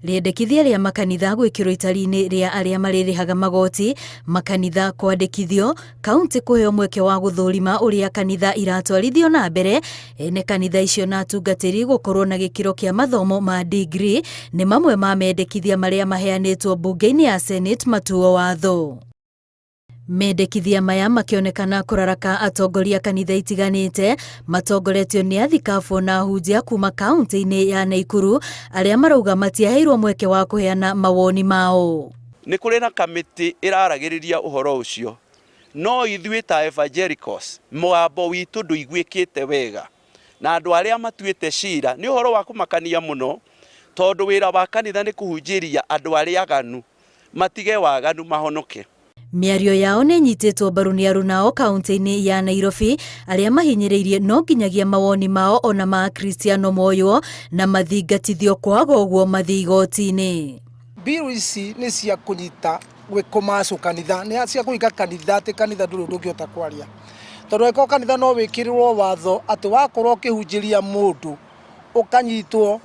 Rĩendekithia rĩa makanitha gwĩkĩrwo itari-inĩ rĩa arĩa marĩrĩhaga magoti, makanitha kwandĩkithio, kauntĩ kũheo mweke wa gũthũrima ũrĩa kanitha iratwarithio na mbere, ene kanitha icio na atungatĩri gũkorwo na gĩkĩro kĩa mathomo ma degree nĩ mamwe ma mendekithia marĩa maheanĩtwo mbunge-inĩ ya Senate matuo watho. Mendekithia maya makĩonekana kũraraka atongoria kanitha itiganĩte matongoretio nĩ athikabu na ahunjia kuma kaunti-inĩ ya Naikuru arĩa marauga matiaheirwo mweke wa kũheana mawoni mao. Nĩ kũrĩ na kamĩtĩ ĩraragĩrĩria ũhoro ũcio, no ithuĩ ta Evangelicals mũgambo witũ ndũiguĩkĩte wega, na andũ arĩa matuĩte cira nĩ ũhoro wa kũmakania mũno, tondũ wĩra wa kanitha nĩ kũhunjĩria andũ arĩa aganu matige waganu mahonoke. Mĩario yao nĩ ĩnyitĩtwo mbaru nĩ arunao kaunti-inĩ ya Nairobi arĩa mahinyĩrĩirie no nginyagia mawoni mao ona ma Akristiano moywo na mathingatithio kwaga ũguo mathiĩ igoti-inĩ. Bill ici nĩ cia kũnyita gwĩkũmacũ kanitha, nĩ cia kũhinga kanitha atĩ kanitha ndũrĩ ũndũ ũngĩhota kwaria. Tondũ angĩkorwo kanitha no wĩkĩrĩrwo watho atĩ wakorwo ũkĩhunjĩria mũndũ ũkanyitwo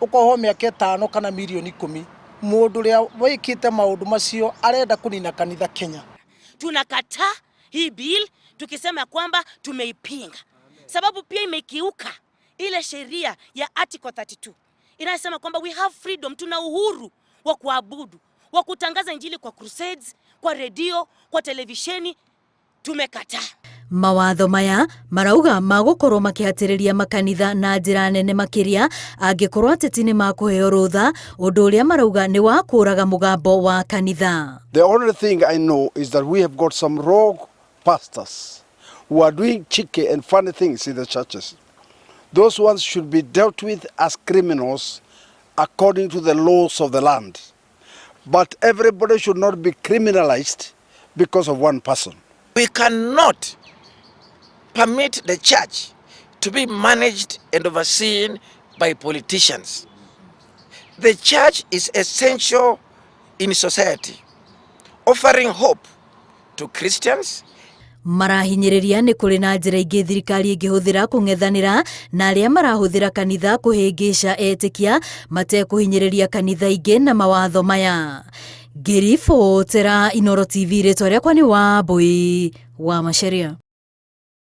ũkohwo mĩaka ĩtano kana mirioni ikũmi, Mũndũ ũrĩa wĩkĩte maũndũ macio arenda kũnina kanitha Kenya. Tunakataa hii bill tukisema kwamba tumeipinga, sababu pia imekiuka ile sheria ya article 32 inayosema kwamba we have freedom, tuna uhuru wa kuabudu, wa kutangaza injili kwa crusades, kwa redio, kwa televisheni. Tumekataa. Mawatho maya marauga magũkorwo makĩhatĩrĩria makanitha na njĩra nene makĩria angĩkorwo ateti nĩ makũheo rũtha, ũndũ ũrĩa marauga nĩ wa kũraga mũgambo wa kanitha. The only thing I know is that we have got some rogue pastors who are doing cheeky and funny things in the churches. Those ones should be dealt with as criminals according to the laws of the land. But everybody should not be criminalized because of one person. We cannot permit the church to be managed and overseen by politicians. The church is essential in society, offering hope to Christians. Marahinyĩrĩria nĩ kũrĩ na njĩra ingĩ thirikari ĩngĩhũthĩra kũng'ethanĩra na arĩa marahũthĩra kanitha kũhĩngĩca etĩkia matekũhinyĩrĩria kanitha ingĩ na mawatho maya. Ngĩribotera Inooro TV rĩtwa rĩakwa nĩ Wambũi wa Macharia.